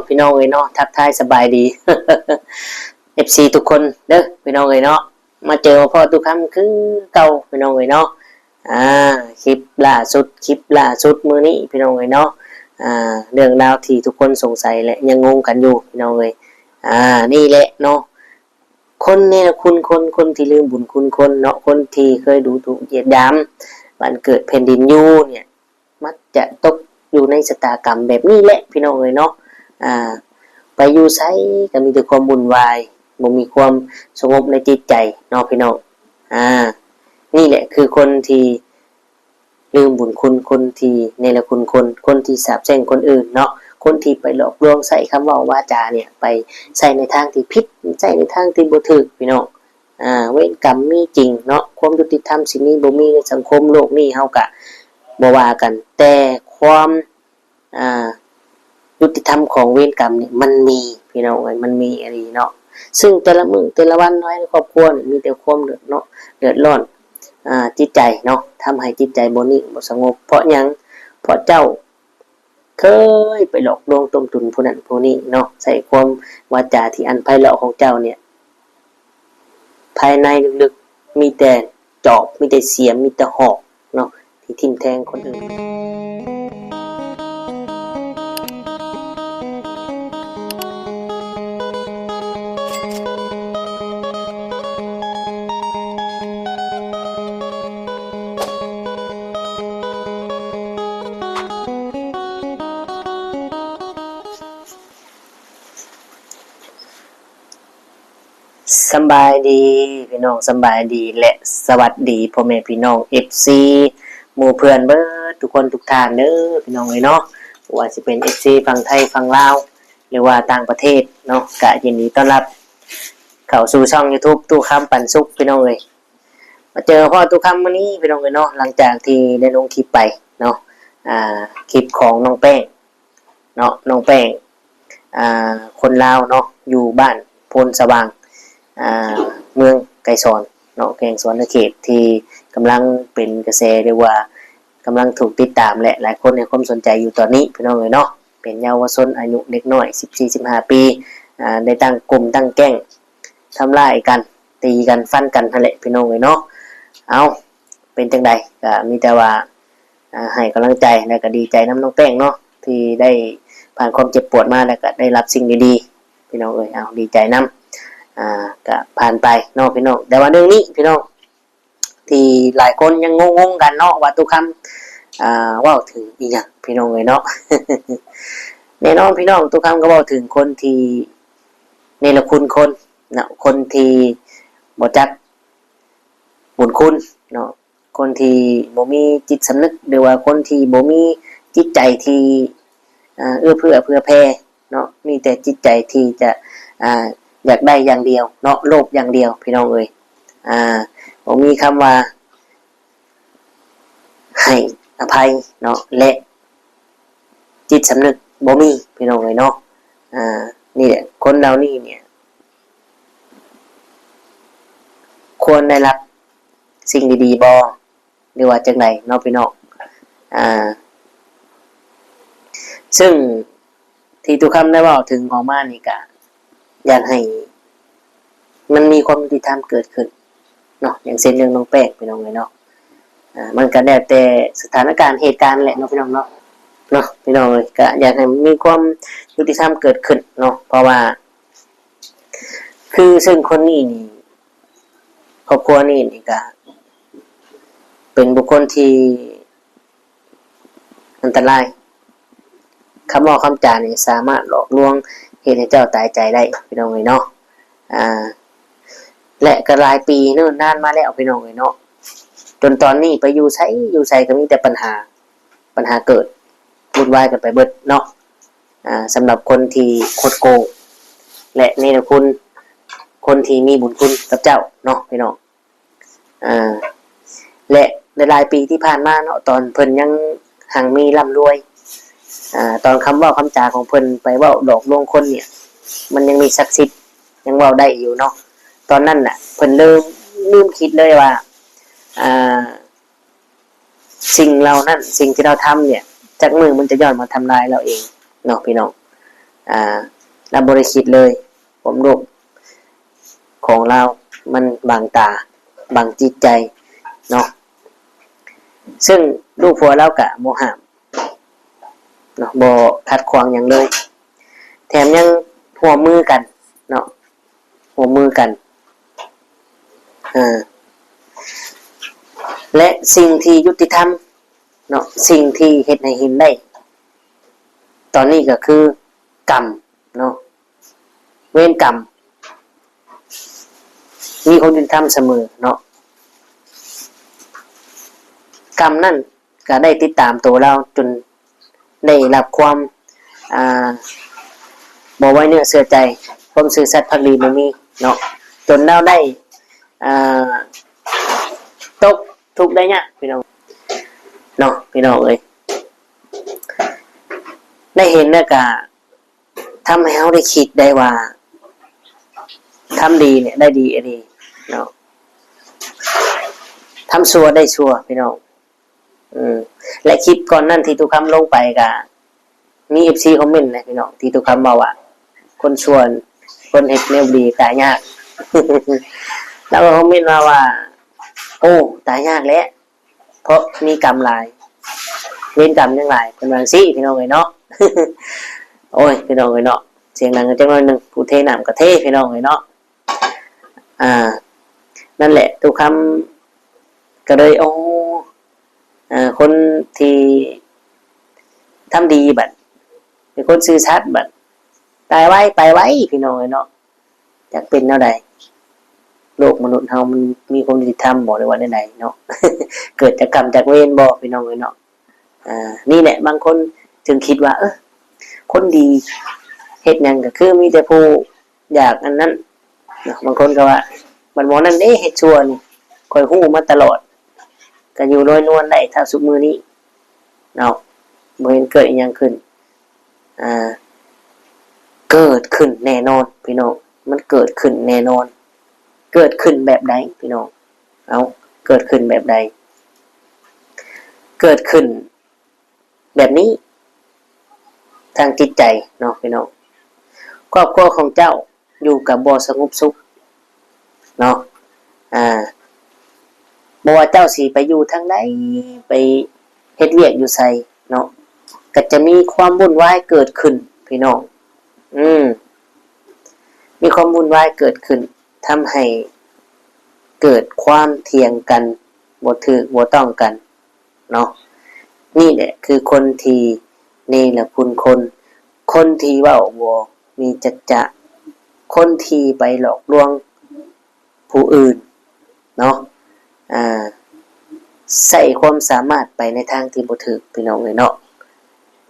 ພີ່ນ້ອງເອີຍເນາະ ທັກທາຍສະບາຍດີ ເອັຟຊີ ທຸກຄົນເດີພີ່ນ້ອງເອີຍເນາະ ມາເຈີມາພໍ້ຕູ້ຄຳຄືເກົ່າພີ່ນ້ອງເອີຍເນາະ. ອ່າ ຄລິບລ່າສຸດ ຄລິບລ່າສຸດມື້ນີ້ພີ່ນ້ອງເອີຍເນາະ ອ່າ ເລື່ອງລາວທີ່ທຸກຄົນສົງໄສ ແລະ ຍັງງົງກັນຢູ່ພີ່ນ້ອງເອີຍ. ອ່າ ນີ້ແຫຼະເນາະ ຄົນເນລະຄຸນຄົນ ຄົນທີ່ລືມບຸນຄຸນຄົນເນາະ ຄົນທີ່ເຄີຍດູຖູກຢຽດຫຍາມບ້ານເກີດແຜ່ນດິນຢູ່ເນຍ ມັກຈະຕົກຢູ່ໃນຊະຕາກຳແບບນີ້ແຫຼະພີ່ນ້ອງເອີຍເນາະ. ອ່າ ໄປຢູ່ໃສກໍມີແຕ່ຄວາມວຸ່ນວາຍ ບໍ່ມີຄວາມສະຫງົບໃນຈິດໃຈເນາະພີ່ນ້ອງ. ອ່າ ນີ້ແຫຼະຄືຄົນທີ່ລືມບຸນຄຸນ ຄົນທີ່ເນລະຄຸນຄົນ ຄົນທີ່ສາບແຊ່ງຄົນອື່ນເນາະ ຄົນທີ່ໄປຫຼອກລວງໃຊ້ຄຳເວົ້າວາຈາເນຍ ໄປໃຊ້ໃນທາງທີ່ຜິດ ໃຊ້ໃນທາງທີ່ບໍ່ຖືກພີ່ນ້ອງ. ອ່າ ເວນກຳມີຈິງເນາະ ຄວາມຍຸຕິທຳຊິມີບໍ່ມີໃນສັງຄົມໂລກນີ້ ເຮົາກະບໍ່ວ່າກັນ ແຕ່ຄວາມ ອ່າ ຍຸຕິທຳຂອງເວນກຳນີ້ມັນມີພີ່ນ້ອງເອີຍ ມັນມີອີ່ຫຼີເນາະ. ຊຶ່ງແຕ່ລະມື້ແຕ່ລະວັນເຮົາໃນຄອບຄົວນີ້ມີແຕ່ຄວາມເດືອດເນາະ ເດືອດຮ້ອນ ອ່າ ຈິດໃຈເນາະ ທຳໃຫ້ຈິດໃຈບໍ່ນິ່ງບໍ່ສະຫງົບ ເພາະຫຍັງ? ເພາະເຈົ້າເຄີຍໄປຫຼອກລວງຕົ້ມຕຸນຜູ້ນັ້ນຜູ້ນີ້ເນາະ ໃຊ້ຄວາມວາຈາທີ່ອັນໄພເລາະຂອງເຈົ້າເນຍ ພາຍໃນເລິກໆ ມີແຕ່ຈອບ ມີແຕ່ສຽມ ມີແຕ່ຫອກເນາະ ທີ່ຖິ້ມແທງຄົນອື່ນ. ສຳບາຍດີພີ່ນ້ອງ ສຳບາຍດີ ແລະ ສະຫວັດດີພໍ່ແມ່ພີ່ນ້ອງ ເອັຟຊີ ໝູ່ເພື່ອນເບິດທຸກຄົນທຸກທ່ານເດີພີ່ນ້ອງເອີຍເນາະ. ບໍ່ວ່າຊິເປັນ ເອັຟຊີ ຝັ່ງໄທຝັ່ງລາວ ຫຼືວ່າຕ່າງປະເທດເນາະ ກະຍິນດີຕ້ອນຮັບເຂົ້າສູ່ຊ່ອງ YouTube ຕູ້ຄຳປັນສຸກພີ່ນ້ອງເອີຍ. ມາເຈີມາພໍ້ຕູ້ຄຳມື້ນີ້ພີ່ນ້ອງເອີຍເນາະ ຫຼັງຈາກທີ່ໄດ້ລົງຄລິບໄປເນາະ ອ່າ ຄລິບຂອງນ້ອງແປ້ງ ເນາະ ນ້ອງແປ້ງ ອ່າ ຄົນລາວເນາະ ຢູ່ບ້ານໂພນສະຫວ່າງ ອ່າ ເມືອງໄກສອນເນາະ ແຂວງສະຫວັນນະເຂດ ທີ່ກຳລັງເປັນກະແສ ຫຼືວ່າກຳລັງຖືກຕິດຕາມ ແລະ ຫຼາຍຄົນໃຫ້ຄວາມສົນໃຈຢູ່ຕອນນີ້ພີ່ນ້ອງເອີຍເນາະ. ເປັນເຍົາວະຊົນອາຍຸເດັກນ້ອຍ ສິບສີ່ ສິບຫ້າ ປີ ອ່າ ໄດ້ຕັ້ງກຸ່ມຕັ້ງແກ້ງ ທຳຮ້າຍກັນ ຕີກັນຟັນກັນຫັ້ນແຫຼະພີ່ນ້ອງເອີຍເນາະ. ເອົ້າ ເປັນຈັ່ງໃດ ກໍມີແຕ່ວ່າ ອ່າ ໃຫ້ກຳລັງໃຈ ແລະ ກໍດີໃຈນຳນ້ອງແປ້ງເນາະ ທີ່ໄດ້ຜ່ານຄວາມເຈັບປວດມາ ແລະ ກໍໄດ້ຮັບສິ່ງດີໆ ພີ່ນ້ອງເອີຍ. ເອົາ ດີໃຈນຳ ອ່າ ກໍຜ່ານໄປເນາະພີ່ນ້ອງ. ແຕ່ວ່າເລື່ອງນີ້ພີ່ນ້ອງ ທີ່ຫຼາຍຄົນຍັງງົງໆກັນເນາະ ວ່າຕູ້ຄຳ ອ່າ ເວົ້າເຖິງອີ່ຫຍັງພີ່ນ້ອງເອີຍເນາະ. ແນ່ນອນພີ່ນ້ອງ ຕູ້ຄຳກໍເວົ້າເຖິງຄົນທີ່ເນລະຄຸນຄົນເນາະ ຄົນທີ່ບໍ່ຈັກບຸນຄຸນເນາະ ຄົນທີ່ບໍ່ມີຈິດສຳນຶກ ຫຼືວ່າຄົນທີ່ບໍ່ມີຈິດໃຈທີ່ ອ່າ ເອື້ອເຟື້ອເຜື່ອແຜ່ເນາະ ມີແຕ່ຈິດໃຈທີ່ຈະ ອ່າ ຢາກໄດ້ຢ່າງດຽວເນາະ ໂລບຢ່າງດຽວພີ່ນ້ອງເອີຍ. ອ່າ ບໍ່ມີຄຳວ່າໃຫ້ອະໄພເນາະ ແລະ ຈິດສຳນຶກບໍ່ມີພີ່ນ້ອງເອີຍເນາະ. ອ່າ ນີ້ແຫຼະ ຄົນເຫຼົ່ານີ້ເນຍ ຄວນໄດ້ຮັບສິ່ງດີໆບໍ່ ຫຼືວ່າຈັ່ງໃດເນາະພີ່ນ້ອງ. ອ່າ ຊຶ່ງທີ່ຕູ້ຄຳໄດ້ເວົ້າເຖິງອອກມານີ້ ກະຢາກໃຫ້ມັນມີຄວາມຍຸຕິທຳເກີດຂຶ້ນເນາະ ຢ່າງເຊັ່ນເລື່ອງນ້ອງແປ້ງ ພີ່ນ້ອງເອີຍເນາະ. ອ່າ ມັນກະແລ້ວແຕ່ສະຖານະການເຫດການແຫຼະເນາະ ພີ່ນ້ອງເນາະ ເນາະ ພີ່ນ້ອງເອີຍ. ກະຢາກໃຫ້ມີຄວາມຍຸຕິທຳເກີດຂຶ້ນເນາະ ເພາະວ່າ ຄືເຊິ່ງຄົນນີ້ນີ້ ຄອບຄົວນີ້ນີ້ກະເປັນບຸກຄົນທີ່ອັນຕະລາຍ ຄຳເວົ້າຄຳຈານີ້ສາມາດຫຼອກລວງເຮັດໃຫ້ເຈົ້າຕາຍໃຈໄດ້ ພີ່ນ້ອງເອີຍເນາະ. ອ່າ ແລະກໍຫຼາຍປີເນີນນານມາແລ້ວ ພີ່ນ້ອງເອີຍເນາະ ຈົນຕອນນີ້ໄປຢູ່ໃສຢູ່ໃສກໍມີແຕ່ບັນຫາ ບັນຫາເກີດວຸ່ນວາຍກັນໄປເບິດເນາະ. ອ່າ ສຳລັບຄົນທີ່ຄົດໂກງ ແລະ ເນລະຄຸນ ຄົນທີ່ມີບຸນຄຸນກັບເຈົ້າເນາະ ພີ່ນ້ອງ. ອ່າ ແລະ ຫຼາຍໆປີທີ່ຜ່ານມາເນາະ ຕອນເພິ່ນຍັງຮັ່ງມີລ່ຳລວຍ ອ່າ ຕອນຄຳເວົ້າຄຳຈາຂອງເພິ່ນໄປເວົ້າຫຼອກລວງຄົນເນຍ ມັນຍັງມີສັກສິດ ຍັງເວົ້າໄດ້ຢູ່ເນາະ. ຕອນນັ້ນນະ ເພິ່ນເລີ່ມລືມຄິດເລີຍວ່າ ອ່າ ສິ່ງເຫຼົ່ານັ້ນ ສິ່ງທີ່ລາວທຳເນຍ ຈັກມື້ມັນຈະຍ້ອນມາທຳລາຍລາວເອງເນາະ ພີ່ນ້ອງ. ອ່າ ລາວບໍ່ໄດ້ຄິດເລີຍ ຄວາມໂລບຂອງລາວມັນບັງຕາ ບັງຈິດໃຈເນາະ ເຊິ່ງລູກຜົວລາວກະບໍ່ຫ້າມເນາະ ບໍ່ຂັດຂວາງຫຍັງເລີຍ ແຖມຍັງຮ່ວມມືກັນເນາະ ຮ່ວມມືກັນ ເອີ ແລະ ສິ່ງທີ່ຍຸຕິທຳເນາະ ສິ່ງທີ່ເຮັດໃຫ້ເຫັນໄດ້ຕອນນີ້ກໍຄືກຳເນາະ ເວນກຳ ມີຄວາມຍຸຕິທຳສະເໝີເນາະ ກຳນັ້ນກໍໄດ້ຕິດຕາມໂຕລາວຈົນ ໄດ້ຮັບຄວາມ ອ່າ ບໍ່ໄວ້ເນື້ອເຊື່ອໃຈ ຄວາມຊື່ສັດພັກດີບໍ່ມີເນາະ ຈົນລາວໄດ້ ອ່າ ຕົກທຸກໄດ້ຍາກ ພີ່ນ້ອງເນາະ ພີ່ນ້ອງເອີຍ ໄດ້ເຫັນແລ້ວກະທຳໃຫ້ເຮົາໄດ້ຄິດໄດ້ວ່າ ທຳດີນີ້ໄດ້ດີອີ່ຫຼີເນາະ ທຳຊົ່ວໄດ້ຊົ່ວ ພີ່ນ້ອງ. ອືມ ແລະ ຄລິບກ່ອນນັ້ນທີ່ຕຸຄຳລົງໄປກະມີເອັຟຊີຄອມເມັນນະພີ່ນ້ອງ ທີ່ຕຸຄຳເວົ້າວ່າ ຄົນຊົ່ວ ຄົນເຮັດແນວບໍ່ດີຕາຍຍາກ ລາວກໍຄອມເມັນມາວ່າ ໂອ້ ຕາຍຍາກແຫຼະ ເພາະມີກຳຫຼາຍ ເວນກຳຍັງຫຼາຍ ເພິ່ນວ່າຈັ່ງຊີ້ ພີ່ນ້ອງເອີຍເນາະ ໂອ້ຍ ພີ່ນ້ອງເອີຍເນາະ ສຽງດັງຈັກໜ້ອຍໜຶ່ງ ຜູ້ເທນ້ຳກໍເທ ພີ່ນ້ອງເອີຍເນາະ. ອ່າ ນັ້ນແຫຼະ ຕຸຄຳກໍເລີຍ ໂອ້ ຄົນທີ່ທຳດີບັດ ເປັນຄົນຊື່ສັດບັດ ຕາຍໄວໄປໄວ ພີ່ນ້ອງເອີຍເນາະ ຈັກເປັນແນວໃດ ໂລກມະນຸດເຮົາມັນມີຄວາມຍຸຕິທຳບໍ່ ຫຼືວ່າແນວໃດເນາະ ເກີດຈາກກຳຈາກເວນບໍ່ ພີ່ນ້ອງເອີຍເນາະ. ອ່າ ນີ້ແຫຼະ ບາງຄົນຈຶ່ງຄິດວ່າ ເອີ ຄົນດີເຮັດຫຍັງກໍຄືມີແຕ່ຜູ້ຢາກອັນນັ້ນເນາະ ບາງຄົນກໍວ່າ ບັດໝໍນັ້ນເດ້ເຮັດຊົ່ວນີ້ ຂ້ອຍຮູ້ມາຕະຫຼອດ ກໍຢູ່ລອຍນວນໄດ້ເທົ່າຊຸມມື້ນີ້ເນາະ ບໍ່ເຫັນເກີດອີ່ຫຍັງຂຶ້ນ ອ່າ ເກີດຂຶ້ນແນ່ນອນ ພີ່ນ້ອງ ມັນເກີດຂຶ້ນແນ່ນອນ ເກີດຂຶ້ນແບບໃດ ພີ່ນ້ອງ? ເອົ້າ ເກີດຂຶ້ນແບບໃດ? ເກີດຂຶ້ນແບບນີ້ ທາງຈິດໃຈເນາະ ພີ່ນ້ອງ ຄອບຄົວຂອງເຈົ້າຢູ່ກັບບໍ່ສະຫງົບສຸກເນາະ ອ່າ ບໍ່ວ່າເຈົ້າຊິໄປຢູ່ທາງໃດ ໄປເຮັດວຽກຢູ່ໃສເນາະ ກໍຈະມີຄວາມວຸ່ນວາຍເກີດຂຶ້ນ ພີ່ນ້ອງ ອືມ ມີຄວາມວຸ່ນວາຍເກີດຂຶ້ນ ທຳໃຫ້ເກີດຄວາມຖຽງກັນ ບໍ່ຖືກບໍ່ຕ້ອງກັນເນາະ. ນີ້ແຫຼະຄືຄົນທີ່ເນລະຄຸນຄົນ, ຄົນທີ່ເວົ້າບໍ່ມີສັດຈະ, ຄົນທີ່ໄປຫຼອກລວງຜູ້ອື່ນເນາະ, ອ່າ ໃຊ້ຄວາມສາມາດໄປໃນທາງທີ່ບໍ່ຖືກ ພີ່ນ້ອງເອີຍເນາະ.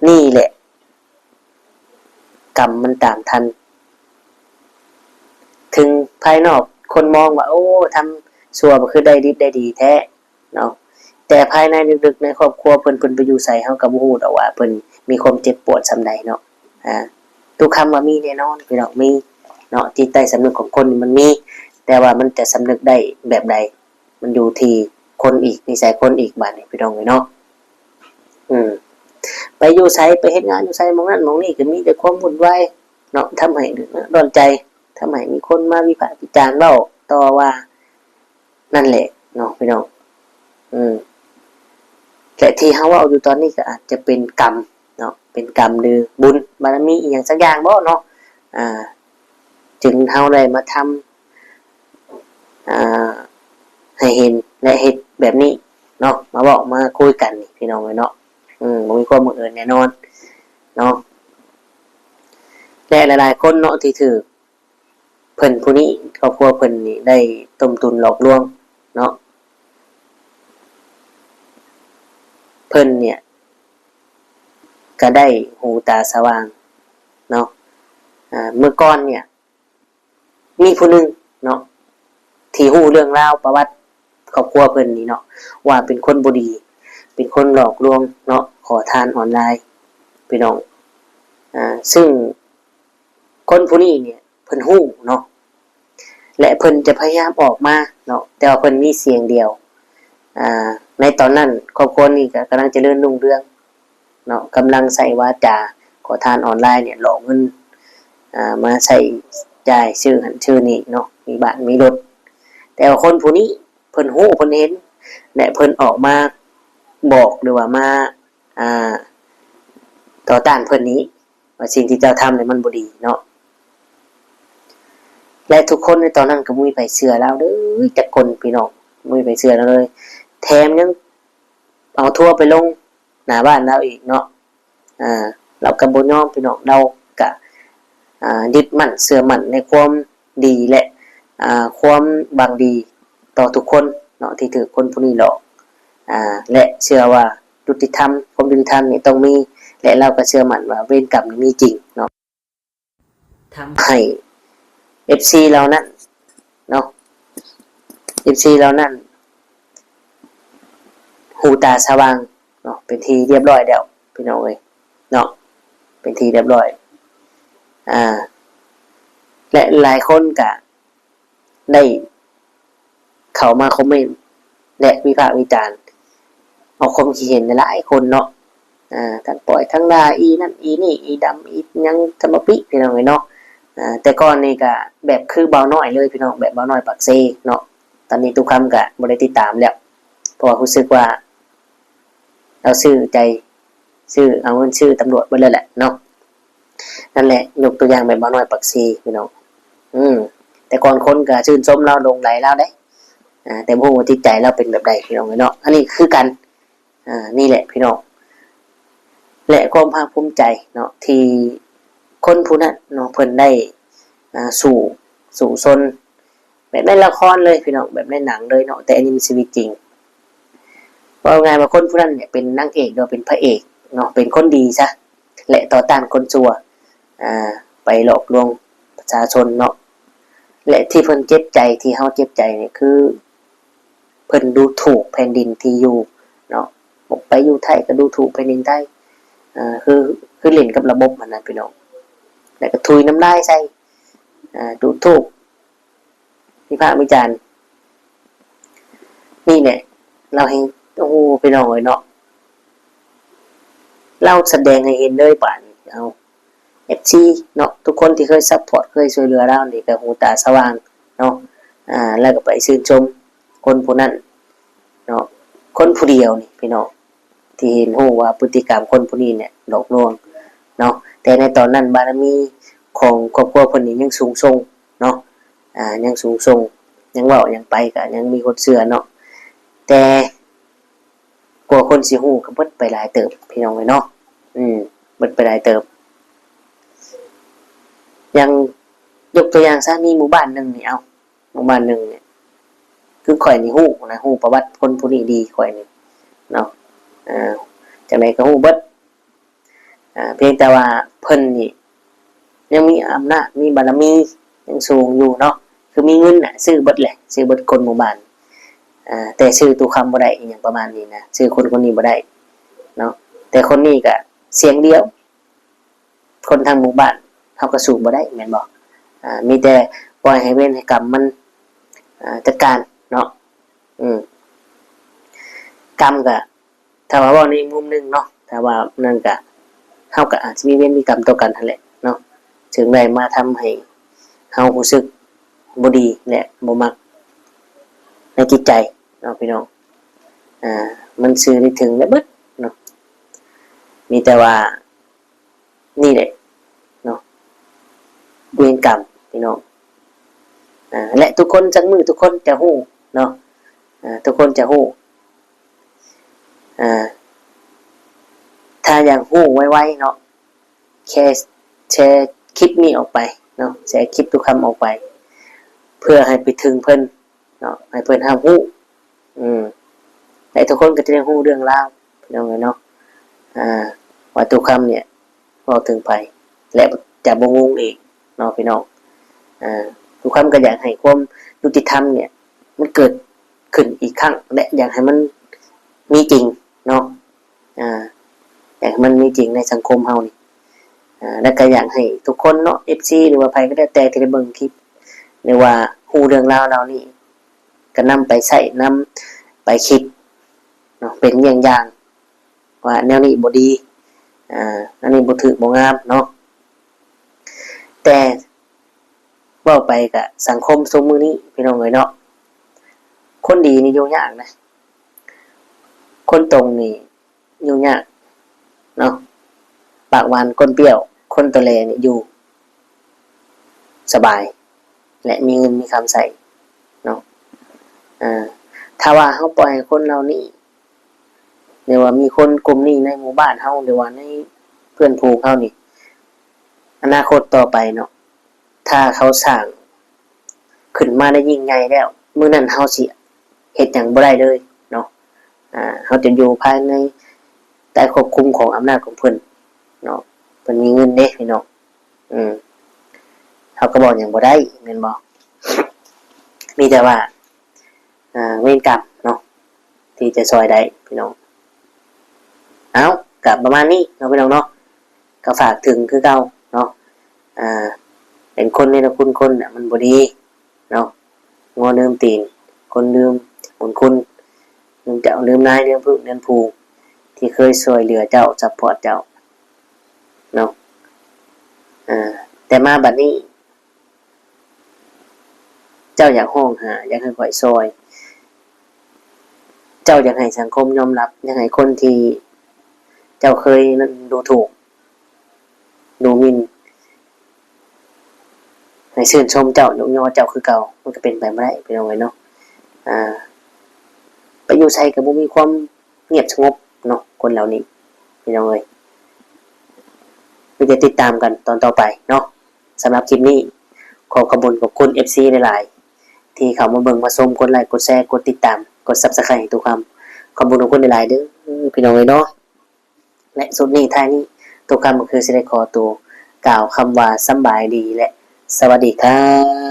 ນີ້ແຫຼະ ກຳມັນຕາມທັນ. ເຖິງພາຍນອກຄົນມອງວ່າ ໂອ້ ທຳຊົ່ວບໍ່ຄືໄດ້ດິບໄດ້ດີແທ້ເນາະ, ແຕ່ພາຍໃນເລິກໆໃນຄອບຄົວເພິ່ນ ເພິ່ນໄປຢູ່ໃສ ເຮົາກໍບໍ່ຮູ້ດອກວ່າເພິ່ນມີຄວາມເຈັບປວດສ່ຳໃດເນາະ. ອ່າ ທຸກຄຳວ່າມີແນ່ນອນ ພີ່ນ້ອງ, ມີເນາະ, ຈິດໃຕ້ສຳນຶກຂອງຄົນນີ້ມັນມີ, ແຕ່ວ່າມັນຈະສຳນຶກໄດ້ແບບໃດ ມັນຢູ່ທີ່ຄົນອີກ, ນິໄສຄົນອີກບາດນີ້ ພີ່ນ້ອງເອີຍເນາະ. ອືມ ໄປຢູ່ໃສ ໄປເຮັດງານຢູ່ໃສ ໝ່ອງນັ້ນໝ່ອງນີ້ກໍມີແຕ່ຄວາມວຸ່ນວາຍເນາະ, ທຳໃຫ້ເດືອດຮ້ອນໃຈ, ທຳໃຫ້ມີຄົນມາວິພາກວິຈານ ເວົ້າຕໍ່ວ່າ ນັ້ນແຫຼະເນາະ ພີ່ນ້ອງ. ອືມ ແລະ ທີ່ເຮົາເວົ້າຢູ່ຕອນນີ້ກໍອາດຈະເປັນກຳເນາະ, ເປັນກຳ ຫຼື ບຸນບາລະມີອີ່ຫຍັງສັກຢ່າງບໍເນາະ, ອ່າ ຈຶ່ງເຮົາໄດ້ມາທຳ ອ່າ ໃຫ້ເຫັນ ແລະ ເຮັດແບບນີ້ເນາະ, ມາເວົ້າມາຄຸຍກັນນີ້ ພີ່ນ້ອງເອີຍເນາະ. ອືມ ບໍ່ມີຄວາມບັງເອີນແນ່ນອນເນາະ. ແລະ ຫຼາຍໆຄົນເນາະ ທີ່ຖືກເພິ່ນຜູ້ນີ້ ຄອບຄົວເພິ່ນນີ້ໄດ້ຕົ້ມຕຸນຫຼອກລວງເນາະ, ເພິ່ນເນຍ ກະໄດ້ຫູຕາສະຫວ່າງເນາະ. ອ່າ ເມື່ອກ່ອນເນຍ ມີຜູ້ໜຶ່ງເນາະ ທີ່ຮູ້ເລື່ອງລາວປະຫວັດຄອບຄົວເພິ່ນນີ້ເນາະ ວ່າເປັນຄົນບໍ່ດີ ເປັນຄົນຫຼອກລວງເນາະ, ຂໍທານອອນລາຍ ພີ່ນ້ອງ. ອ່າ ຊຶ່ງຄົນຜູ້ນີ້ເນຍ ເພິ່ນຮູ້ເນາະ ແລະ ເພິ່ນຈະພະຍາຍາມອອກມາເນາະ, ແຕ່ວ່າເພິ່ນມີສຽງດຽວ. ອ່າ ໃນຕອນນັ້ນຄອບຄົວນີ້ກໍກຳລັງຈະເລີນຮຸ່ງເຮືອງເນາະ, ກຳລັງໃຊ້ວາຈາຂໍທານອອນລາຍເນຍ ຫຼອກເງິນ ອ່າ ມາໃຊ້ຈ່າຍຊື້ຫັ້ນຊື້ນີ້ເນາະ ມີບ້ານມີລົດ. ແຕ່ວ່າຄົນຜູ້ນີ້ເພິ່ນຮູ້ເພິ່ນເຫັນ ແລະ ເພິ່ນອອກມາບອກ ຫຼືວ່າມາ ອ່າ ຕໍ່ຕ້ານເພິ່ນນີ້ ວ່າສິ່ງທີ່ເຈົ້າທຳນີ້ມັນບໍ່ດີເນາະ. ແລະ ທຸກຄົນໃນຕອນນັ້ນກໍບໍ່ມີໃຜເຊື່ອລາວເລີຍຈັກຄົນພີ່ນ້ອງ ບໍ່ມີໃຜເຊື່ອລາວເລີຍ ແຖມຍັງເອົາທົວໄປລົງໜ້າບ້ານລາວອີກເນາະ. ອ່າ ລາວກໍບໍ່ຍອມພີ່ນ້ອງ ລາວກະ ອ່າ ຍຶດໝັ້ນເຊື່ອໝັ້ນໃນຄວາມດີ ແລະ ອ່າ ຄວາມຫວັງດີຕໍ່ທຸກຄົນເນາະ ທີ່ຖືກຄົນຜູ້ນີ້ຫຼອກ ອ່າ ແລະ ເຊື່ອວ່າຍຸຕິທຳ ຄວາມຍຸຕິທຳນີ້ຕ້ອງມີ ແລະ ລາວກໍເຊື່ອໝັ້ນວ່າເວນກຳນີ້ມີຈິງເນາະ. ທຳໃຫ້ເອັຟຊີເຫຼົ່ານັ້ນເນາະ ເອັຟຊີເຫຼົ່ານັ້ນ ຫູຕາສະຫວ່າງເນາະ ເປັນທີ່ຮຽບຮ້ອຍແລ້ວພີ່ນ້ອງເອີຍເນາະ ເປັນທີ່ຮຽບຮ້ອຍ. ອ່າ ແລະ ຫຼາຍຄົນກະໄດ້ເຂົ້າມາຄອມເມັນ ແລະ ວິພາກວິຈານ ອອກຄວາມຄິດເຫັນຫຼາຍໆຄົນເນາະ. ອ່າ ທັງປ້ອຍທັງດ່າ ອີນັ້ນອີນີ້ ອີດຳ ອີຫຍັງ ທຳມະປິ ພີ່ນ້ອງເອີຍເນາະ. ອ່າ ແຕ່ກ່ອນນີ້ກະແບບຄືບ່າວນ້ອຍເລີຍພີ່ນ້ອງ ແບບບ່າວນ້ອຍປາກເຊເນາະ. ຕອນນີ້ຕຸຄຳກະບໍ່ໄດ້ຕິດຕາມແລ້ວ ເພາະວ່າຮູ້ສຶກວ່າລາວຊື້ໃຈ ຊື້ ເອົາເງິນຊື້ຕຳຫຼວດເບິດແລ້ວແຫຼະເນາະ. ນັ້ນແຫຼະ ຍົກຕົວຢ່າງແບບບ່າວນ້ອຍປາກເຊພີ່ນ້ອງ. ອືມ ແຕ່ກ່ອນຄົນກະຊື່ນຊົມລາວ ຫຼົງໄຫຼລາວເດ້ ອ່າ ແຕ່ບໍ່ຮູ້ວ່າຈິດໃຈລາວເປັນແບບໃດພີ່ນ້ອງເອີຍເນາະ. ອັນນີ້ຄືກັນ ອ່າ ນີ້ແຫຼະພີ່ນ້ອງ ແລະ ຄວາມພາກພູມໃຈເນາະ ທີ່ຄົນຜູ້ນັ້ນເນາະ ເພິ່ນໄດ້ ອ່າ ສູ້ ສູ້ຊົນ ແບບໃນລະຄອນເລີຍພີ່ນ້ອງ ແບບໃນໜັງເລີຍເນາະ ແຕ່ອັນນີ້ມັນຊີວິດຈິງ. ເວົ້າງ່າຍວ່າຄົນຜູ້ນັ້ນເປັນນາງເອກ ຫຼືເປັນພະເອກເນາະ ເປັນຄົນດີຊະ ແລະ ຕໍ່ຕ້ານຄົນຊົ່ວ ອ່າ ໄປຫຼອກລວງປະຊາຊົນເນາະ. ແລະ ທີ່ເພິ່ນເຈັບໃຈ ທີ່ເຮົາເຈັບໃຈນີ້ຄື ເພິ່ນດູຖູກແຜ່ນດິນທີ່ຢູ່ເນາະ ໄປຢູ່ໄທກໍດູຖູກແຜ່ນດິນໄທ ອ່າ ຄື ຄືຫຼິ້ນກັບລະບົບຫັ້ນນະພີ່ນ້ອງ ແລ້ວກໍທຸຍນ້ຳລາຍໃສ່ ອ່າ ດູຖູກ ວິພາກວິຈານ. ນີ້ແຫຼະ ລາວແຮ່ງ ໂອ້ ພີ່ນ້ອງເອີຍເນາະ ລາວສະແດງໃຫ້ເຫັນເລີຍບາດນີ້. ເອົາ ເອັຟຊີເນາະ ທຸກຄົນທີ່ເຄີຍຊັບພອດ ເຄີຍຊ່ວຍເຫຼືອລາວນີ້ກໍຫູຕາສະຫວ່າງເນາະ. ອ່າ ແລ້ວກໍໄປຊື່ນຊົມຄົນຜູ້ນັ້ນເນາະ ຄົນຜູ້ດຽວນີ້ພີ່ນ້ອງ ທີ່ເຫັນຮູ້ວ່າພຶດຕິກຳຄົນຜູ້ນີ້ເນຍຫຼອກລວງເນາະ. ແຕ່ໃນຕອນນັ້ນບາລະມີຂອງຄອບຄົວເພິ່ນນີ້ຍັງສູງສົ່ງເນາະ ອ່າ ຍັງສູງສົ່ງ ຍັງເວົ້າຫຍັງໄປກໍຍັງມີຄົນເຊື່ອເນາະ. ແຕ່ ກວ່າຄົນຊິຮູ້ກໍເບິດໄປຫຼາຍເຕີບພີ່ນ້ອງເອີຍເນາະ. ອືມ ເບິດໄປຫຼາຍເຕີບ. ຢ່າງ ຍົກຕົວຢ່າງຊະ ມີໝູ່ບ້ານໜຶ່ງນີ້ ເອົາ ໝູ່ບ້ານໜຶ່ງນີ້ ຄືຂ້ອຍນີ້ຮູ້ນະ ຮູ້ປະຫວັດຄົນຜູ້ນີ້ດີ ຂ້ອຍນີ້ເນາະ. ອ່າ ຈັ່ງໃດກໍຮູ້ເບິດ. ອ່າ ພຽງແຕ່ວ່າເພິ່ນນີ້ຍັງມີອຳນາດ ມີບາລະມີ ຍັງສູງຢູ່ເນາະ ຄືມີເງິນນະ ຊື້ເບິດແຫຼະ ຊື້ເບິດຄົນໝູ່ບ້ານ. ອ່າ ແຕ່ຊື້ຕູ້ຄຳບໍ່ໄດ້ ອີ່ຫຍັງປະມານນີ້ນະ ຊື້ຄົນຄົນນີ້ບໍ່ໄດ້ເນາະ. ແຕ່ຄົນນີ້ກະສຽງດຽວ ຄົນທັງໝູ່ບ້ານເຮົາກໍສູ້ບໍ່ໄດ້ແມ່ນບໍ່? ອ່າ ມີແຕ່ປ່ອຍໃຫ້ເວນໃຫ້ກຳມັນ ອ່າ ຈັດການເນາະ. ອືມ ກຳກະ ຖ້າວ່າເວົ້າໃນມຸມໜຶ່ງເນາະ ຖ້າວ່ານັ້ນກະ ເຮົາກະອາດຊິມີເວນມີກຳຕໍ່ກັນຫັ້ນແຫຼະເນາະ ເຊິ່ງໄດ້ມາທຳໃຫ້ເຮົາຮູ້ສຶກບໍ່ດີ ແລະ ບໍ່ມັກໃນຈິດໃຈເນາະພີ່ນ້ອງ. ອ່າ ມັນສື່ໄດ້ເຖິງໄດ້ເບິດເນາະ ມີແຕ່ວ່າ ນີ້ແຫຼະເນາະ ເວນກຳພີ່ນ້ອງ. ອ່າ ແລະ ທຸກຄົນ ຈັກມື້ທຸກຄົນຈະຮູ້ເນາະ ອ່າ ທຸກຄົນຈະຮູ້. ອ່າ ຖ້າຢາກຮູ້ໄວໆເນາະ ແຊ ແຊຄລິບນີ້ອອກໄປເນາະ ແຊຄລິບຕຸຄຳອອກໄປ ເພື່ອໃຫ້ໄປເຖິງເພິ່ນ ເນາະ ໃຫ້ເພິ່ນຮັບຮູ້ ອືມ ແລະ ທຸກຄົນກໍຈະໄດ້ຮູ້ເລື່ອງລາວ ພີ່ນ້ອງເອີຍເນາະ ອ່າ ວ່າຕຸຄຳເນຍເວົ້າເຖິງໃຜ ແລະ ຈະບໍ່ງົງອີກເນາະ ພີ່ນ້ອງ. ອ່າ ຕຸຄຳກໍຢາກໃຫ້ຄວາມຍຸຕິທຳເນຍ ມັນເກີດຂຶ້ນອີກຄັ້ງ ແລະ ຢາກໃຫ້ມັນມີຈິງເນາະ. ອ່າ ຢາກໃຫ້ມັນມີຈິງໃນສັງຄົມເຮົານີ້ ອ່າ ແລ້ວກໍຢາກໃຫ້ທຸກຄົນເນາະ ເອັຟຊີ ຫຼືວ່າໃຜກໍແລ້ວແຕ່ທີ່ໄດ້ເບິ່ງຄລິບ ຫຼືວ່າຮູ້ເລື່ອງລາວເຫຼົ່ານີ້ ກໍນຳໄປໃຊ້ ນຳໄປຄິດເນາະ ເປັນເຍີ່ງຢ່າງວ່າແນວນີ້ບໍ່ດີ ອ່າ ອັນນີ້ບໍ່ຖືກບໍ່ງາມເນາະ. ແຕ່ ເວົ້າໄປກະສັງຄົມຊຸມມື້ນີ້ພີ່ນ້ອງເອີຍເນາະ, ຄົນດີນີ້ຢູ່ຍາກນະ, ຄົນຕົງນີ້ຢູ່ຍາກເນາະ, ປາກຫວານກົ້ນປຽວ, ຄົນຕົແຫຼນີ້ຢູ່ສະບາຍ ແລະ ມີເງິນມີຄຳໃຊ້ເນາະ. ອາ ຖ້າວ່າເຮົາປ່ອຍໃຫ້ຄົນເຫຼົ່ານີ້ ຫຼືວ່າມີຄົນກຸ່ມນີ້ໃນໝູ່ບ້ານເຮົາ ຫຼືວ່າໃນເພື່ອນຝູງເຮົານີ້ ອະນາຄົດຕໍ່ໄປເນາະ ຖ້າເຂົາສ້າງຂຶ້ນມາໄດ້ຍິ່ງໃຫຍ່ແລ້ວ ມື້ນັ້ນເຮົາຊິເຮັດຫຍັງບໍ່ໄດ້ເລີຍເນາະ. ອາ ເຮົາຈະຢູ່ພາຍໃນໃຕ້ຄວບຄຸມຂອງອຳນາດຂອງເພິ່ນເນາະ, ເພິ່ນມີເງິນເດ້ພີ່ນ້ອງ. ອືມ ເຮົາກໍເວົ້າຫຍັງບໍ່ໄດ້ແມ່ນບໍ່? ມີແຕ່ວ່າ ອາ ເວນກຳເນາະ ທີ່ຈະຊ່ອຍໄດ້ພີ່ນ້ອງ. ເອົ້າ ກະປະມານນີ້ເນາະພີ່ນ້ອງເນາະ, ກໍຝາກເຖິງຄືເກົ່າເນາະ. ອາ ເປັນຄົນເນລະຄຸນຄົນນະ ມັນບໍ່ດີເນາະ, ງົວລືມຕີນ ຄົນລືມບຸນຄຸນ, ລືມເຈົ້າລືມນາຍ ລືມເພື່ອນລືມຜູ່ ທີ່ເຄີຍຊ່ວຍເຫຼືອເຈົ້າ ຊັບພອດເຈົ້າເນາະ. ອາ ແຕ່ມາບັດນີ້ ເຈົ້າຢາກຮ້ອງຫາ ຢາກໃຫ້ຂ້ອຍຊ່ອຍ, ເຈົ້າຢາກໃຫ້ສັງຄົມຍອມຮັບ, ຢາກໃຫ້ຄົນທີ່ເຈົ້າເຄີຍນັ້ນດູຖູກ ດູໝິ່ນ ໃຫ້ຊື່ນຊົມເຈົ້າ ຍົກຍໍເຈົ້າຄືເກົ່າ ມັນກໍເປັນໄປບໍ່ໄດ້ພີ່ນ້ອງເອີຍເນາະ. ອາ ໄປຢູ່ໃສກໍບໍ່ມີຄວາມງຽບສະຫງົບເນາະ ຄົນເຫຼົ່ານີ້ພີ່ນ້ອງເອີຍ. ມີແຕ່ຕິດຕາມກັນຕອນຕໍ່ໄປເນາະ. ສຳລັບຄລິບນີ້ ຂໍຂອບຄຸນຂອບຄຸນເອັຟຊີຫຼາຍໆ ທີ່ເຂົ້າມາເບິ່ງມາຊົມ, ກົດໄລ ກົດແຊ ກົດຕິດຕາມ ກົດຊັບສະໄຄຣບໃຫ້ຕຸຄຳ. ຂອບຄຸນຂອບຄຸນຫຼາຍໆເດີ້ພີ່ນ້ອງເອີຍເນາະ. ແລະ ສຸດນີ້ທ້າຍນີ້ ຕຸຄຳກໍຄືຊິໄດ້ຂໍໂຕກ່າວຄຳວ່າສຳບາຍດີ ແລະ ສະຫວັດດີຄັບ.